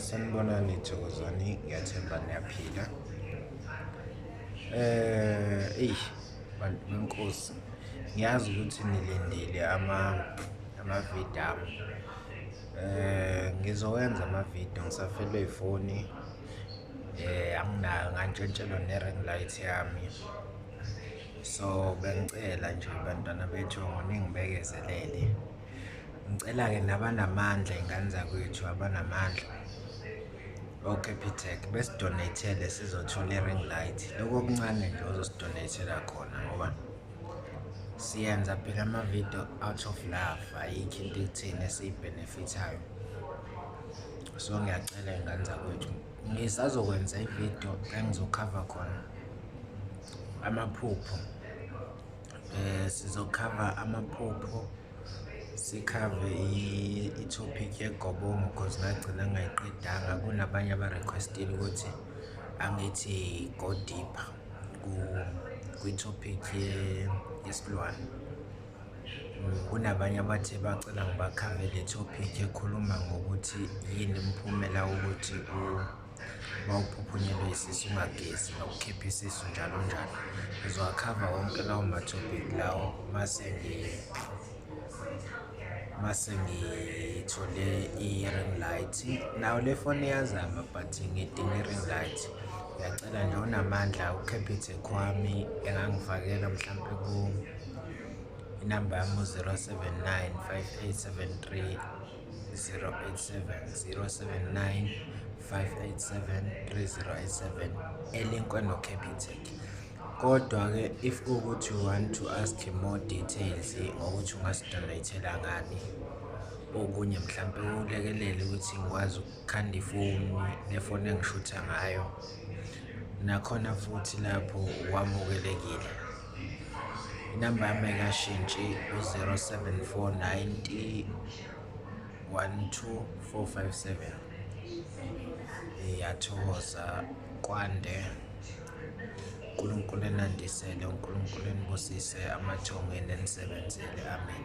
Sanibonani, thokozani, ngiyathemba niyaphila. Eyi bantu benkosi, ngiyazi ukuthi nilindile amavidiyo ami. Ngizowenza amavidiyo ngisafelwe ifoni, anginayo ngantshontshelwa ne-ring light yami. So, bengicela nje bantwana bethongo ningibekezelele. Ngicela-ke nabanamandla iy'ngane zakwethu abanamandla o-Capitec besi-donate-ele sizothola i-ring light. Lokhu okuncane nje ozosi-donate-ela khona ngoba siyenza phela amavidiyo out of love, ayikho into ekutheni esiyi-benefit-ayo. So, ngiyacela iy'ngane zakwethu, ngisazokwenza ividiyo engizokhava khona amaphupho. Sizokhava amaphupho, sikhave i-topic yegobongo cause ngagcina ngingayiqedanga. Kunabanye aba-request-ile ukuthi angithi go deeper kwi-topic yesilwane. Kunabanye abathe bacela ngibakhave le topic ekhuluma ngokuthi yini imiphumela wokuthi uma uphuphunyelwe isisu ungagezi nokukhipha isisu njalo njalo. Ngizowakhava wonke lawo ma-topic lawo mase ngithole i-ring light. Nayo le foni iyazama but ngidinga i-ring light. Ngiyacela nje onamandla u-Capitec wami engangifakela mhlampe ku inamba yami u-079 5873 087, 079 587 3087, elinkwe no-Capitec. Kodwa-ke if kuwukuthi you want to ask more details ngokuthi ungasi-donate-ela ngani okunye, mhlampe ulekelele ukuthi ngikwazi ukukhanda ifoni, le foni engishutha ngayo, nakhona futhi lapho wamukelekile. Inamba yami ayikashintshi, u-074 90 12457. Ngiyathokoza, kwande. uNkulunkulu enandisele, uNkulunkulu enibusise, amathongo enu enisebenzele, amen.